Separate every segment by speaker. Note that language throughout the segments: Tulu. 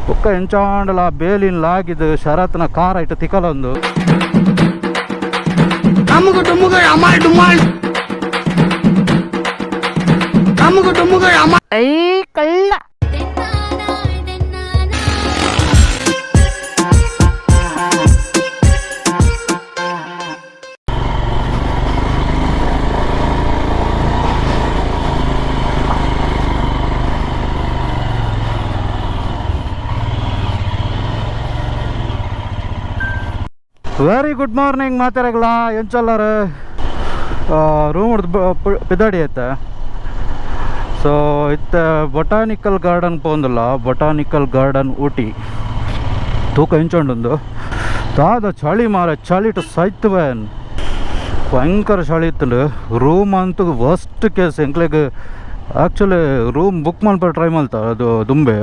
Speaker 1: ಬೊಕ್ಕ ಎಂಚಾಂಡಲ ಬೇಲಿನ್ ಲಾಗಿದ್ದು ಶರತ್ನ ಕಾರ್ ಐಟ್ ತಿಕಲೊಂದು
Speaker 2: ಅಮ್ಮುಗು ಡುಮ್ಮುಗು ಅಮಾಲ್ ಡುಮಾಲ್ ಅಮ್ಮುಗು ಡುಮ್ಮುಗು ಅಮಾಲ್.
Speaker 3: I ಕಳ್ಳ.
Speaker 1: ವೆರಿ ಗುಡ್ ಮಾರ್ನಿಂಗ್ ಮಾತಾಡಗಲ ಎಂಚಲ್ಲಾರ ರೂಮ್ ಪಿದಾಡಿ ಐತೆ. ಸೊ ಇತ್ತ ಬೊಟಾನಿಕಲ್ ಗಾರ್ಡನ್ ಪೋಂದುಲ್ಲ, ಬೊಟಾನಿಕಲ್ ಗಾರ್ಡನ್ ಊಟಿ ತೂಕ ಎಂಚೊಂಡುಂದು ದಾದ ಚಳಿ ಮಾರ, ಚಳಿಟ್ ಸೈತ್ವೇನ್, ಭಯಂಕರ ಚಳಿ ಇತ್ತುಂಡು. ರೂಮ್ ಅಂತೂ ವರ್ಸ್ಟ್ ಕೇಸ್. ಎಂಕ್ಲೆಗ್ ಆ್ಯಕ್ಚುಲಿ ರೂಮ್ ಬುಕ್ ಮಲ್ಪರೆ ಟ್ರೈ ಮಲ್ತ, ಅದು ದುಂಬೆ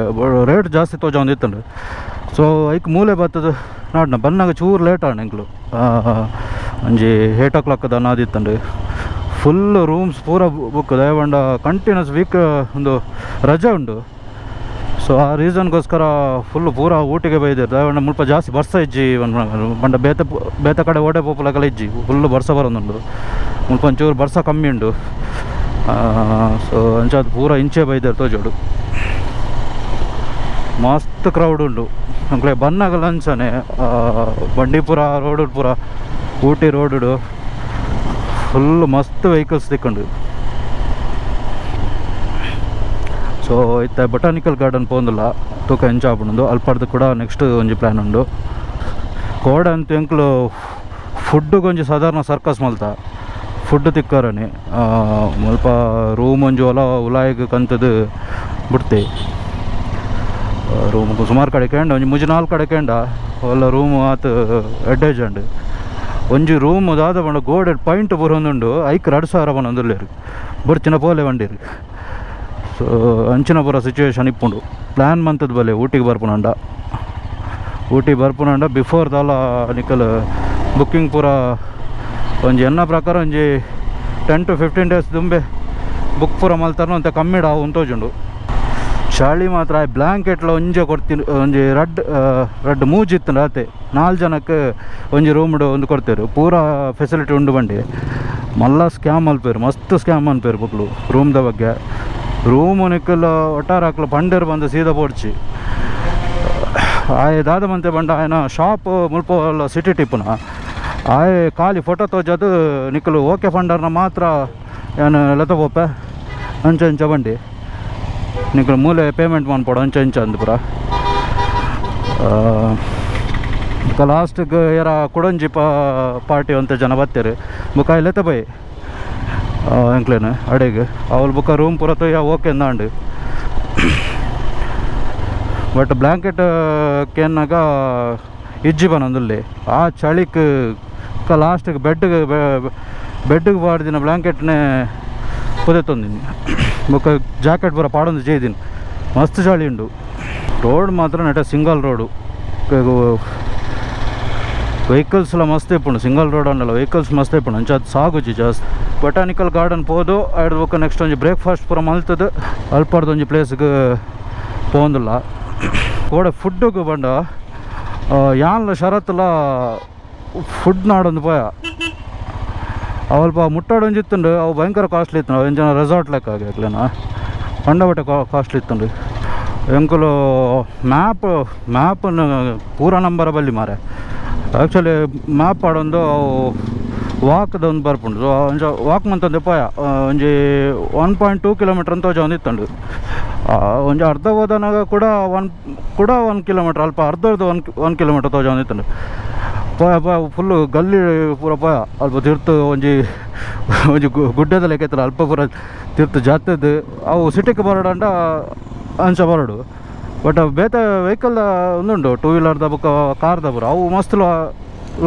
Speaker 1: ರೇಟ್ ಜಾಸ್ತಿ ತೋಜೊಂದಿತ್ತುಂಡು. ಸೊ ಐಕ್ ಮೂಲೆ ಬತ್ತದ ನಾಡ್ನ ಬನ್ನಾಗ ಚೂರು ಲೇಟ್ ಆಂಡ್ ಎಂಕ್ಲು ಒಂಜಿ 8 ಓ ಕ್ಲಾಕ್ ಅನ್ನಾದಿತ್ತುಂಡು. ಫುಲ್ ರೂಮ್ಸ್ ಪೂರ ಬುಕ್ ದಯವಂಡ ಕಂಟಿನ್ಯೂಸ್ ವೀಕ್ ಒಂದು ರಜೆ ಉಂಡು. ಸೊ ಆ ರೀಸನ್ಗೋಸ್ಕರ ಫುಲ್ ಪೂರ ಊಟಿಗೆ ಬೈದಿರು. ದಯವಂಡ ಮುಲ್ಪ ಜಾಸ್ತಿ ಬರ್ಸ ಇಜ್ಜಿ ಪಂಡ ಬೇತೆ ಬೇತೆ ಕಡೆ ಓಡೆ ಪೋಪುಲಕಲ ಇಜ್ಜಿ, ಫುಲ್ ಬರ್ಸ ಬರೋದುಂಡು. ಮುಲ್ಪ ಒಂಚೂರು ಬರ್ಸ ಕಮ್ಮಿ ಉಂಡು. ಸೊ ಅಂಚಾದ್ ಪೂರ ಇಂಚೆ ಬೈದೇರು ತೋಜೋಡು. ಮಸ್ತ್ ಕ್ರೌಡ್ ಉಂಡು. ಅಂಕ್ಲೆ ಬನ್ನಾಗ ಲಂಚನೆ ಬಂಡೀಪುರ ರೋಡ್ ಪೂರ ಊಟಿ ರೋಡು ಫುಲ್ ಮಸ್ತ್ ವೆಹಿಕಲ್ಸ್ ತಿಕ್ಕೊಂಡು. ಸೊ ಇತ್ತ ಬೊಟಾನಿಕಲ್ ಗಾರ್ಡನ್ ಪೋಂದುಲ್ಲ, ತೂಕ ಎಂಚ ಆಪುಂಡು. ಅಲ್ಪರ್ದು ಕೂಡ ನೆಕ್ಸ್ಟ್ ಒಂಜಿ ಪ್ಲ್ಯಾನ್ ಉಂಡು. ಕೋಡ ಅಂತ ಎಂಕ್ಲು ಫುಡ್ಡುಗೆ ಒಂಜಿ ಸಾಧಾರಣ ಸರ್ಕಸ್ ಮಲ್ತ ಫುಡ್ ತಿಕ್ಕರನೆ ಮುಲ್ಪ ರೂಮ್ ಒಂಜಿ ಒಲ ಉಲಾಯಿಗ್ ಕಂತದು ಬಿಡ್ತೆ. ರೂಮ್ ಸುಮಾರು ಕಡೆ ಕೇಂಡ, ಒಂಜಿ ಮುಜಿ ನಾಲ್ಕು ಕಡೆ ಕೇಂಡ ಒಲ್ಲ ರೂಮ್ ಆತು ಎಡ್ಡೇಜ್ ಉಂಡು. ಒಂಜಿ ರೂಮ್ ದಾದ ಪಂಡ ಗೋಡೆ ಪಾಯಿಂಟ್ ಬರೋದುಂಡು. ಐಕ್ 2000 ಪನೊಂದುಲ್ಲೆರ್ ಬೊರ್ಚಿನ ಪೋಲೆ ಬಂಡಿರು. ಸೊ ಅಂಚಿನ ಪೂರ ಸಿಚುವೇಶನ್ ಇಪ್ಪುಂಡು. ಪ್ಲ್ಯಾನ್ ಮಂತದ ಬಲೆ ಊಟಿಗೆ ಬರ್ಪುನಂಡ, ಊಟಿ ಬರ್ಪುನಂಡ ಬಿಫೋರ್ ದಾಲ ನಿಕಲ್ ಬುಕ್ಕಿಂಗ್ ಪೂರ ಒಂಜಿ ಎನ್ನ ಪ್ರಕಾರ ಒಂಜಿ 10 ಟು 15 ಡೇಸ್ ದುಂಬೆ ಬುಕ್ ಪೂರ ಮಲ್ತಾರನ ಅಂತ ಕಮ್ಮಿಡ ಉಂತೋಜುಂಡು. ಚಳಿ ಮಾತ್ರ ಬ್ಲ್ಯಾಂಕೆಟ್ಲ ಒಂಜೆ ಕೊಡ್ತೀನಿ, ಒಂಜಿ ರಡ್ಡ್ ರಡ್ಡ್ ಮೂಜಿ ಇತ್ತು ರಾತೆ 4 ಜನಕ್ಕೆ ಒಂಜಿ ರೂಮ್ ಒಂದು ಕೊಡ್ತೇರು. ಪೂರ ಫೆಸಿಲಿಟಿ ಉಂಡು ಬಂಡಿ. ಮಲ್ಲ ಸ್ಕ್ಯಾಮ್ ಅಲ್ಪೇರು, ಮಸ್ತ್ ಸ್ಕ್ಯಾಮ್ ಅನ್ಪೇರು ಬಕ್ಲು ರೂಮ್ದ ಬಗ್ಗೆ. ರೂಮ್ ನಿಕ್ಕಲ್ಲ ಒಟ್ಟಾರೆ ಹಾಕ್ಲ ಪಂಡೇರು ಬಂದು ಸೀದಾ ಪೋಡ್ಚಿ. ಆಯೆ ದಾದ ಮಂತೆ ಬಂಡ ಆಯನ ಶಾಪ್ ಮುಲ್ಪ ಸಿಟಿ ಟಿಪ್ಪುನ ಆಯೆ ಖಾಲಿ ಫೋಟೋ ತೋಜದು ನಿಕ್ಕಲು ಓಕೆ ಫಂಡರ್ನ ಮಾತ್ರ ಏನು ಲೆತ್ತ ಪೋಪೆ ಅಂಚ ಅಂಚ ಬಂಡಿ ನಿಕ್ಕಲು ಮೂಲೆ ಪೇಮೆಂಟ್ ಮನ್ಪೊಡು ಅಂಚ ಅಂಚ ಅಂದ್ ಪೂರ. ಬೊಕ ಲಾಸ್ಟ್ಗೆ ಏರ ಕುಡೊಂಜಿ ಪಾರ್ಟಿ ಅಂತ ಜನ ಬತ್ತೇರು ಬೊಕ ಲೆತ್ತ ಪೋಯಿ ಎಂಕ್ಲೇನು ಅಡೆಗ್ ಅವಳು ಬೊಕ ರೂಮ್ ಪೂರ ತೊಯ್ಯ ಓಕೆ ಅಂದಾಂಡು. ಬಟ್ ಬ್ಲ್ಯಾಂಕೆಟ್ ಕೇನ್ನಾಗ ಇಜ್ಜಿ ಬನೊಂದುಲ್ಲೆ ಆ ಚಳಿಕ್ ಲಾಸ್ಟಿಗೆ ಬೆಡ್ಗೆ ಬೆಡ್ಗೆ ಪಾಡ್ದಿನ ಬ್ಲ್ಯಾಂಕೆಟ್ನೇ ಪುದೆತ್ತೊಂದಿನಿ. ಬೊಕ ಜಾಕೆಟ್ ಪೂರ ಪಾಡೊಂದು ಜೇದಿನಿ. ಮಸ್ತ್ ಚಳಿ ಉಂಡು. ರೋಡ್ ಮಾತ್ರ ನೆಟ ಸಿಂಗಲ್ ರೋಡು, ವೆಹಿಕಲ್ಸ್ ಮಸ್ತ್ ಇಪ್ಪುಂಡು. ಸಿಂಗಲ್ ರೋಡ್ ಅಂಡಲ್ಲ, ವೆಹಿಕಲ್ಸ್ ಮಸ್ತ್ ಇಪ್ಪುಂಡು. ಅಂಚ ಅದು ಸಾಗುಜಿ ಜಾಸ್ತಿ. ಬೊಟಾನಿಕಲ್ ಗಾರ್ಡನ್ ಪೋದು ಐಡ್ದ್ ಬೊಕ ನೆಕ್ಸ್ಟ್ ಒಂಜಿ ಬ್ರೇಕ್ಫಾಸ್ಟ್ ಪೂರ ಮಲ್ತದು ಅಲ್ಪರ್ದು ಒಂಜಿ ಪ್ಲೇಸ್ಗೆ ಪೋಂದುಲ್ಲ. ಕೋಡೆ ಫುಡ್ಡುಗು ಬಂಡ ಯಾನ್ಲ ಶರತ್ಲ ಫುಡ್ ನಾಡೊಂದು ಪೋಯ ಅವಲ್ಪ ಮುಟ್ಟಾಡು ಒಂಜಿ ಇತ್ತುಂಡು. ಅವು ಭಯಂಕರ ಕಾಸ್ಟ್ಲಿ ಇತ್ತು. ಎಂಚಿನ ರೆಸಾರ್ಟ್ ಲೆಕ್ಕ ಆಗಿ ಕಂಡಪಟ್ಟೆ ಕಾಸ್ಟ್ಲಿ ಇತ್ತುಂಡು. ಎಂಕುಲು ಮ್ಯಾಪನ್ನು ಪೂರ ನಂಬರ ಬಲ್ಲಿ ಮಾರೆ. ಆ್ಯಕ್ಚುಲಿ ಮ್ಯಾಪ್ ಪಾಡೊಂದು ಅವು ವಾಕ್ದ ಒಂದು ಬರ್ಪುಂಡು. ಸೊ ಒಂಜಿ ವಾಕ್ ಮಂತೊಂದು ಪೋಯ ಒಂಜಿ 1.2 ಕಿಲೋಮೀಟ್ರ್ ಅಂತ ಒಂಜಿ ಇತ್ತುಂಡು. ಒಂಜಿ ಅರ್ಧ ಹೋದನಾಗ ಕೂಡ 1 ಕಿಲೋಮೀಟ್ರ್ ಅಲ್ಪ ಅರ್ಧರ್ಧ ಒನ್ ಕಿಲೋಮೀಟ್ರ್ ತೋಜೊಂದು ಇತ್ತುಂಡು. ಪೋಯ ಪೋಯ ಫುಲ್ಲು ಗಲ್ಲಿ ಪೂರ ಪೋಯ ಅಲ್ಪ ತಿರ್ತು ಒಂಜಿ ಒಂಜಿ ಗುಡ್ಡದ ಲೆಕ್ಕ ಇತ್ತಲ್ಲ, ಅಲ್ಪ ಪೂರ ತಿರ್ತು ಜಾತದ್ದು. ಅವು ಸಿಟಿಗೆ ಬರೋಡಂಡ ಅಂಚ ಬರೋಡು. ಬಟ್ ಬೇತೆ ವೆಹಿಕಲ್ ಒಂದುಂಡು, ಟೂ ವೀಲರ್ದ ಬೊಕ್ಕ ಕಾರ್ದ ಪೂರ ಅವು ಮಸ್ತ್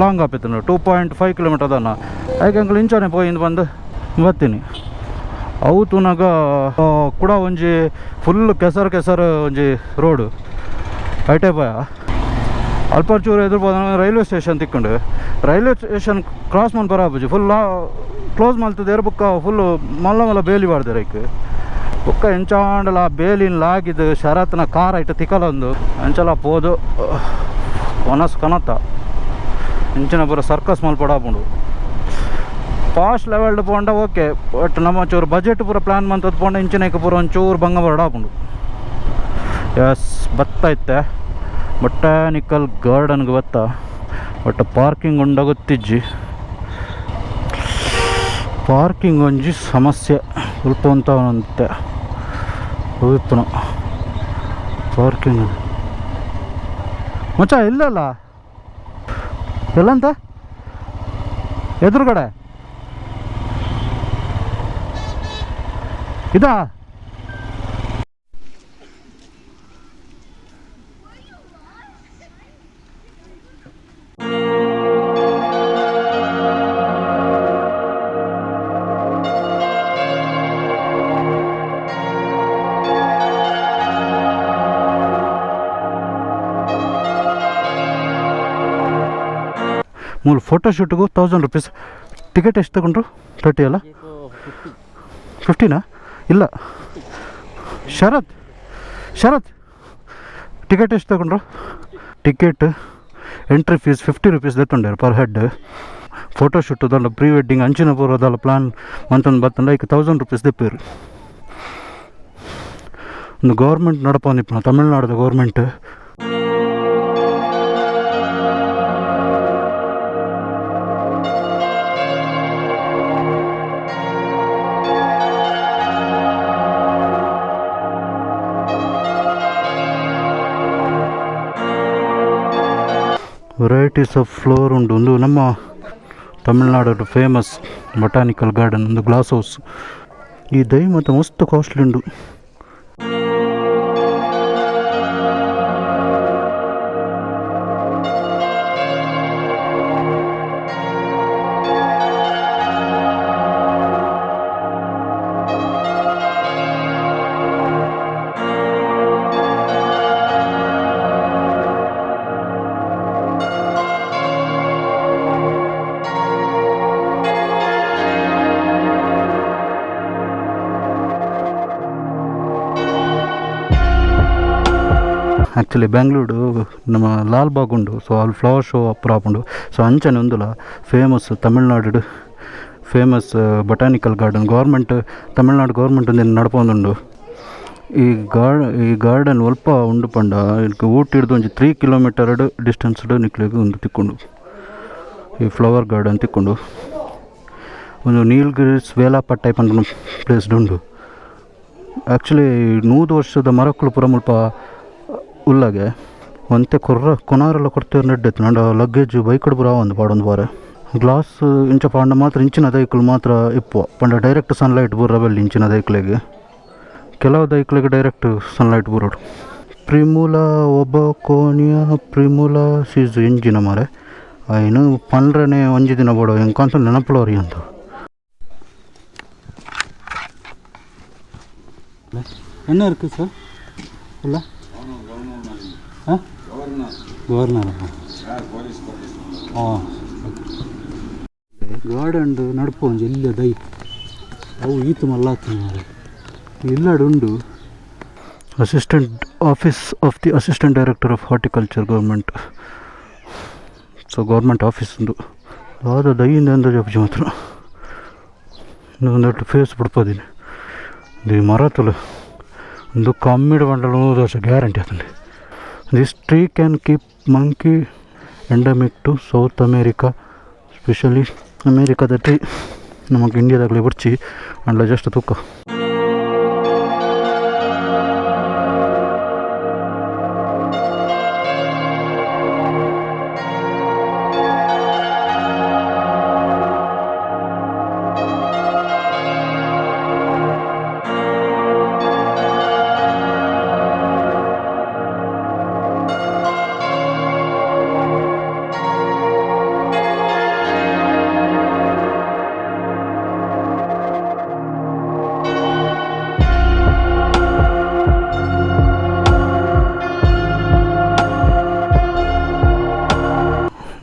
Speaker 1: ಲಾಂಗ್ ಆಪಿತ್ತು, 2.5 ಕಿಲೋಮೀಟರ್ ದಾನ. ಐಕೆ ಅಂಕಲ್ ಇಂಚನೆ ಪೋಯಿಂದು ಬಂದು ಬರ್ತೀನಿ. ಅವು ತೂನಾಗ ಕೂಡ ಒಂಜಿ ಫುಲ್ ಕೆಸರು ಕೆಸರು ಒಂಜಿ ರೋಡು ಐಟೆ ಪೋಯ. ಅಲ್ಪ ಚೂರು ಎದುರು ರೈಲ್ವೆ ಸ್ಟೇಷನ್ ತಿಕ್ಕೊಂಡು ರೈಲ್ವೆ ಸ್ಟೇಷನ್ ಕ್ರಾಸ್ ಮನ್ಪರ ಆಪುಜಿ, ಫುಲ್ ಕ್ಲೋಸ್ ಮಲ್ತದೆ ಬೊಕ್ಕ ಫುಲ್ ಮಲ್ಲ ಮಲ್ಲ ಬೇಲಿ ಬಾರ್ದೆರ್ ಐಕ್. ಬೊಕ್ಕ ಎಂಚಾಂಡಲ ಬೇಲಿನ್ ಲಾಗಿದ್ದು ಶರತ್ನ ಕಾರ್ ಐಟ್ ತಿಕಲೊಂದು ಅಂಚಲ ಪೋದು ಒನಸ್ ಕನತ ಇಂಚಿನ ಪೂರ circus ಮಲ್ಪಡಾಪುಂಡು fast levelled ಪೋಂಡ okay but ನಮ್ಮ ಚೂರು ಬಜೆಟ್ ಪೂರ ಪ್ಲಾನ್ ಮಂತದ್ದು ಪೋಂಡ ಇಂಚಿನಕ್ಕೆ ಪೂರ ಒಂಚೂರು ಬಂಗ ಬರಡಾಪುಂಡು. ಎಸ್ ಬತ್ತ ಇತ್ತೆ ಬೊಟಾನಿಕಲ್ ಗಾರ್ಡನ್ಗೆ ಬತ್ತ ಬಟ್ ಪಾರ್ಕಿಂಗ್ ಉಂಡ ಗೊತ್ತಿಜ್ಜಿ. ಪಾರ್ಕಿಂಗ್ ಒಂಜಿ ಸಮಸ್ಯೆ ಸ್ವಲ್ಪ ಅಂತ ಉಪ್ಪುನ ಪಾರ್ಕಿಂಗ್ ಮಚ್ಚ ಇಲ್ಲಲ್ಲ ಎಲ್ಲಂತ ಎದುರುಗಡೆ ಇದಾ. ಮೂಲು ಫೋಟೋಶೂಟ್ಗೂ 1000 ರುಪೀಸ್. ಟಿಕೆಟ್ ಎಷ್ಟು ತಗೊಂಡ್ರು? 30 ಅಲ್ಲ, 15? ಇಲ್ಲ ಶರತ್, ಶರತ್ ಟಿಕೆಟ್ ಎಷ್ಟು ತಗೊಂಡ್ರು? Ticket entry fees 50 rupees ದೆತ್ತೊಂಡೇರು per head. Photoshoot ದಾಲ ಪ್ರೀ ವೆಡ್ಡಿಂಗ್ ಅಂಚಿನ ಪೂರದಲ್ಲ ಪ್ಲಾನ್ ಮಂತೊಂದು ಬತ್ತಂಡ ಈಗ 1000 ರುಪೀಸ್ ದೆಪ್ಪೇರು. ಒಂದು ಗೌರ್ಮೆಂಟ್ ನಡಪೊಂದಿಪ್ಪುನ ತಮಿಳ್ನಾಡುದ government. Varieties of floor ಉಂಡು. ಒಂದು ನಮ್ಮ ತಮಿಳ್ನಾಡು famous botanical garden ಒಂದು ಗ್ಲಾಸ್ ಹೌಸ್. ಈ ದೈ ಮತ್ತು ಮಸ್ತ್ ಕಾಸ್ಟ್ಲಿ ಉಂಡು. ಆ್ಯಕ್ಚುಲಿ ಬೆಂಗಳೂರು ನಮ್ಮ ಲಾಲ್ಬಾಗ್ ಉಂಡು. ಸೊ ಅಲ್ಲಿ ಫ್ಲವರ್ ಶೋ ಪೂರ ಆಪುಂಡು. ಸೊ ಅಂಚನೆ ಉಂದುಲ famous Tamil Nadu famous botanical garden government Tamil Nadu government ಒಂದೆನ್ ನಡಪೊಂದುಂಡು. ಈ ಗಾರ್ಡನ್ ಒಲ್ಪ ಉಂಡು ಪಂಡ ಊಟಿಡ್ದು ಒಂಜಿ 3 ಕಿಲೋಮೀಟರ್ ಡಿಸ್ಟೆನ್ಸ್ ನಿಕ್ಲೆಗ್ ಉಂದು ತಿಕ್ಕುಂಡು. ಈ ಫ್ಲವರ್ ಗಾರ್ಡನ್ ತಿಕ್ಕುಂಡು. ಒಂದು ನೀಲಗಿರಿಸ್ ವೇಲಾಪಟ್ಟೈ ಪನ್ಪುನ ಪ್ಲೇಸ್ ಉಂಡು. ಆ್ಯಕ್ಚುಲಿ 100 ವರ್ಷದ ಮರಕ್ಕುಲು ಪೂರ ಮುಲ್ಪ ಉಲ್ಲಗೆ ಒಂತೆ ಕೊರ್ರ ಕೊನಾರೆಲ್ಲ ಕೊಡ್ತೇವೆ ನೆಡ್ಡೆತ್ತು ನಂಡ ಲಗೇಜ್ ಬೈಕಡ್ ಪೂರ ಒಂದು ಪಾಡೊಂದು ಬಾರೆ ಗ್ಲಾಸ್ ಇಂಚ ಪಾಂಡ ಮಾತ್ರ ಇಂಚಿನ ದೈಕುಲು ಮಾತ್ರ ಇಪ್ಪು ಪಂಡ ಡೈರೆಕ್ಟ್ ಸನ್ಲೈಟ್ ಬೂರ ಬಲ್ಲಿ ಇಂಚಿನ ದೈಕ್ಲೆಗ್ ಕೆಲವು ದೈಕ್ಲೆಗ್ ಡೈರೆಕ್ಟ್ ಸನ್ಲೈಟ್ ಬೂರೋಡು. ಪ್ರಿಮುಲಾ ಒಬಕೋನಿಯಾ ಪ್ರಿಮುಲಾ ಸೀಸು ಇಂಜಿನ ಮಾರೆ ಐನು ಪನ್ರನೆ ಒಂಜಿ ದಿನ ಬೋಡು ಎಂಕಂತ ನೆನಪುಲೋರಿ ಅಂತ. என்ன இருக்குது சார்? ಇಲ್ಲ ಗವರ್ನರ್ ಗಾರ್ಡನ್ ನಡ್ಪು ಒಂಜಿ ಎಲ್ಲ ದೈ ಅವು ಈತು ಮಲ್ಲಾತು ಮಾರೆ ಇಲ್ಲಡ್ ಉಂಡು. Assistant office of the assistant director of horticulture government. So government office ಉಂದು ದಾದ ದೈಯಿಂದ ಅಂದಾಜು ಅಪ್ಜಿ ಮಾತ್ರ ಒಂದಟ್ಟು ಫೇಸ್ ಬಿಡ್ಪದಿನಿ. ಈ ಮರತುಲು ಒಂದು ಕಮ್ಮಿಡ್ ಬಂಡಲ 100 ವರ್ಷ guarantee ಆತಂడి. This tree can keep monkey endemic to South America, specially ಅಮೇರಿಕಾದ ಟ್ರೀ ನಮಗೆ ಇಂಡಿಯಾದಾಗಲೇ ಬರ್ಚಿ ಅಂಡ್ಲ ಜಸ್ಟ್ ತೂಕ.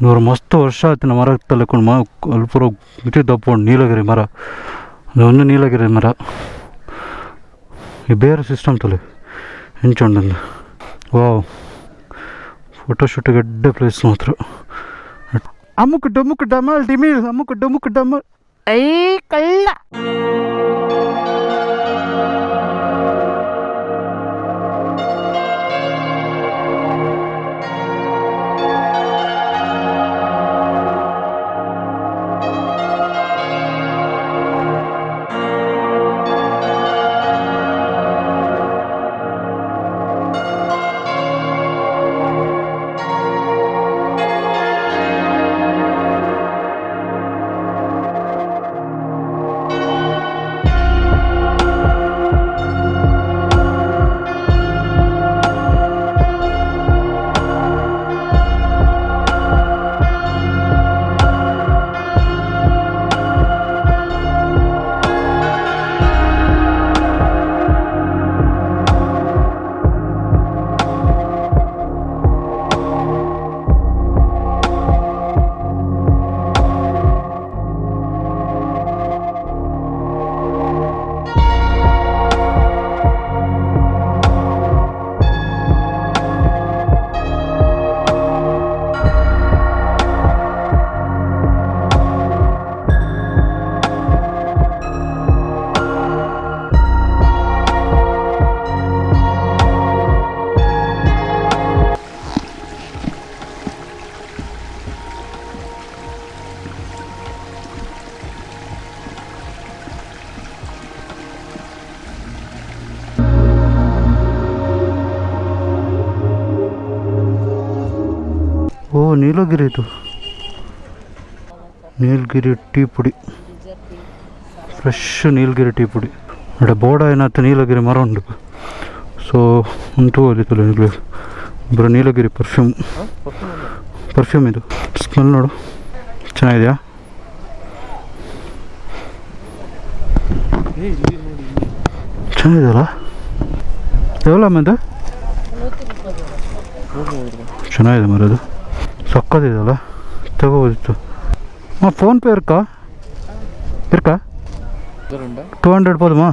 Speaker 1: ನೂರು ಮಸ್ತ್ ವರ್ಷ ಆಯ್ತು ಮರ ತಲೆಕೊಂಡು ಅಲ್ಲಿ ಪೂರ ಮಿತಿ ದಪ್ಪ ನೀಲಗಿರಿ ಮರ, ಒಂದು ನೀಲಗಿರಿ ಮರ. ಈ ಬೇರೆ ಸಿಸ್ಟಮ್ ತಲೆ ಎಂಚುಂಡು. ವಾವ್, ಫೋಟೋಶೂಟಿಗೆ ಎಡ್ಡೆ ಪ್ಲೇಸ್ ಮಾತ್ರ. ಅಮುಕ್ ಡಮುಕ್ ಡಮಲ್ ಡಿಮಿಲ್, ಅಮುಕ್ ಡಮುಕ್ ಡಮಲ್. I ಕಳ್ಳ. ಓ, ನೀಲಗಿರಿ ಇದು, ನೀಲಗಿರಿ ಟೀ ಪುಡಿ, ಫ್ರೆಶ್ ನೀಲಗಿರಿ ಟೀ ಪುಡಿ. ನೋಡಿ ಬೋರ್ಡ ಏನಾಯ್ತು, ನೀಲಗಿರಿ ಮರ ಉಂಟು. ಸೊ ಉಂಟು ಅಲ್ಲಿ ನೀಲಗಿರಿ ಬರೋ ನೀಲಗಿರಿ ಪರ್ಫ್ಯೂಮ್. ಪರ್ಫ್ಯೂಮ್ ಇದು. ಸ್ಮೆಲ್ ನೋಡು, ಚೆನ್ನಾಗಿದೆಯಾ? ಚೆನ್ನಾಗಿದೆಯಲ್ಲ? ಎವಲ್ಲ ಅದು ಚೆನ್ನಾಗಿದೆ ಮರ ಅದು. ಸಕ್ಕತ್ತಿದೆಯಲ್ಲ, ತಗೋಬೋದಿತ್ತು. ಹಾಂ, ಫೋನ್ಪೇ இருக்கா? இருக்கா? 200 போதுமா?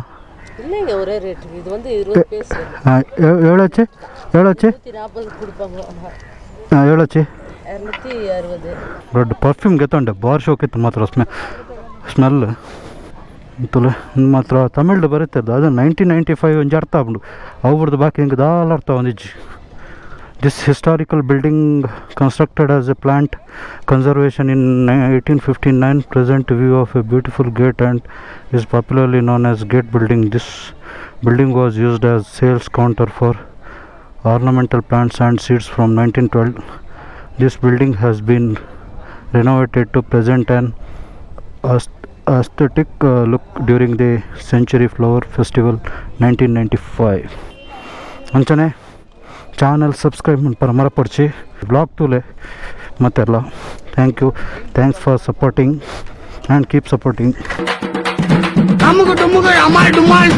Speaker 3: இல்லைங்க, ஒரே ரேட். இது வந்து 20 பீஸ்.
Speaker 1: ஆ, எவ்வளோ ஆச்சு? எவ்வளோ ஆச்சு?
Speaker 3: 140 கொடுப்பாங்க.
Speaker 1: ಹಾಂ, ಎவ்வளೋ ಆச்சு?
Speaker 3: 260.
Speaker 1: ದೊಡ್ಡ ಪರ್ಫ್ಯೂಮ್ ಗೆತ್ತೊಂಡೆ, ಬಾರ್ ಶೋಕಿತ್ತು ಮಾತ್ರ. ಸ್ಮೆಲ್ ತುಲೆ ಮಾತ್ರ ತಮಿಳ್ದು ಬರುತ್ತೆ ಅದು. 1995 ಒಂಜಿ ಅರ್ಥ ಆಪುಂಡು ಅವ್ರದ್ದು, ಬಾಕಿ ಹಿಂಗೆ ದಾಲ ಅರ್ಥ ಒಂದಿಜ್ಜಿ. This historical building constructed as a plant conservation in 1859 present view of a beautiful gate and is popularly known as gate building. This building was used as sales counter for ornamental plants and seeds from 1912. This building has been renovated to present an aesthetic look during the Century Flower Festival 1995. ಅಂಚನೆ channel subscribe ಮನ್ಪರ ಮರಪೊಡ್ಚಿ. Blog ತೂಲೆ ಮತ್ತೆಲ್ಲ. Thank you, thanks for supporting and keep supporting.
Speaker 2: ಅಮುಕು ಡುಮುಕು Amal ಡುಮಾಲ್.